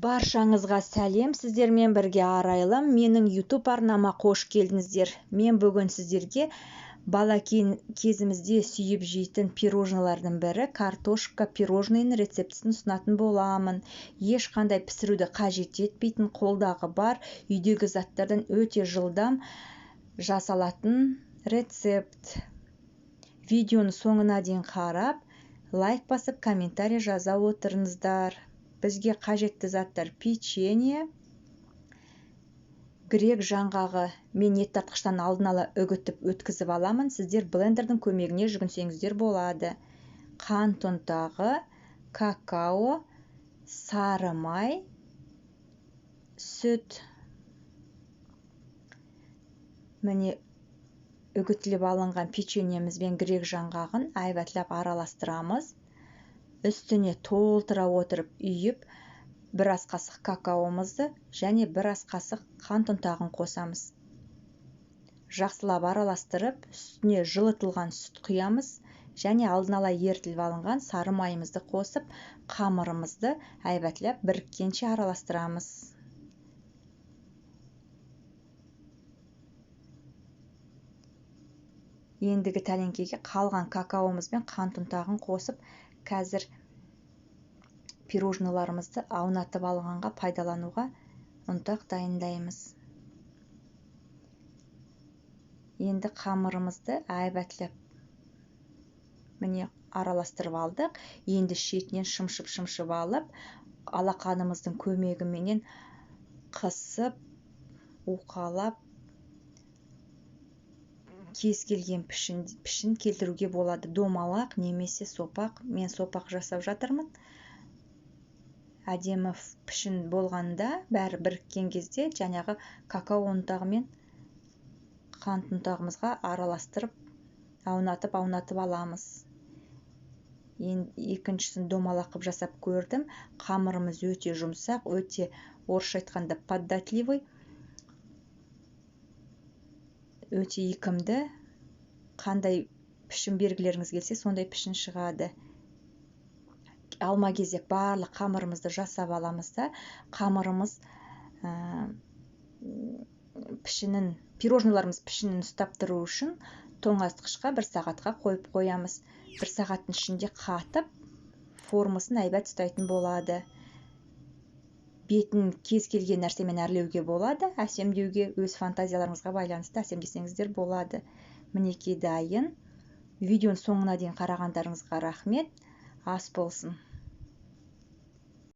Баршаңызға сәлем, сіздермен бірге Арайлым. Менің YouTube арнама қош келдіңіздер. Мен бүгін сіздерге бала кезімізде сүйіп жейтін пирожныйлардың бірі картошка пирожныйның рецептісін ұсынатын боламын. Ешқандай пісіруді қажет етпейтін, қолдағы бар үйдегі заттардан өте жылдам жасалатын рецепт. Видеоны соңына дейін қарап, лайк басып, комментарий жаза отырыңыздар. Бізге қажетті заттар: печенье, грек жаңғағы. Мен ет тартқыштан алдын ала үгітіп өткізіп аламын. Сіздер блендердің көмегіне жүгінсеңіздер болады. Қант ұнтағы, какао, сары май, сүт. Міне, үгітіліп алынған печеньеміз бен грек жаңғағын әйбатлап араластырамыз. Үстіне толтыра отырып үйіп, бір ас қасық какаомызды және бір ас қасық қант ұнтағын қосамыз. Жақсылап араластырып, үстіне жылытылған сүт құямыз және алдын ала ерітіліп алынған сары майымызды қосып, қамырымызды әйбатлап біріккенше араластырамыз. Ендігі тәлеңкеге қалған какаомыз бен қант ұнтағын қосып, қазір пирожныйларымызды аунатып алғанға пайдалануға ұнтақ дайындаймыз. Енді қамырымызды әйбатлап міне араластырып алдық. Енді шетінен шымшып-шымшып алып, алақанымыздың көмегіменен қысып, уқалап, кез келген пішін келтіруге болады. Домалақ немесе сопақ. Мен сопақ жасап жатырмын. Әдемі пішін болғанда, бәрі біріккен кезде жаңағы какао ұнтағы мен қант ұнтағымызға араластырып, аунатып аламыз. Енді екіншісін домалақ қылып жасап көрдім. Қамырымыз өте жұмсақ, өте, орысша айтқанда, податливый, өте икемді. Қандай пішін бергілеріңіз келсе, сондай пішін шығады. Алма кезек барлық қамырымызды жасап аламыз да, қамырымыз пішінін, пирожныйларымыз пішінін ұстап тұру үшін тоңазытқышқа бір сағатқа қойып қоямыз. Бір сағаттың ішінде қатып, формасын әйбат ұстайтын болады. Бетін кез келген нәрсемен әрлеуге болады, әсемдеуге өз фантазияларыңызға байланысты әсемдесеңіздер болады. Мінекей дайын. Видеоның соңына дейін қарағандарыңызға рахмет. Ас болсын.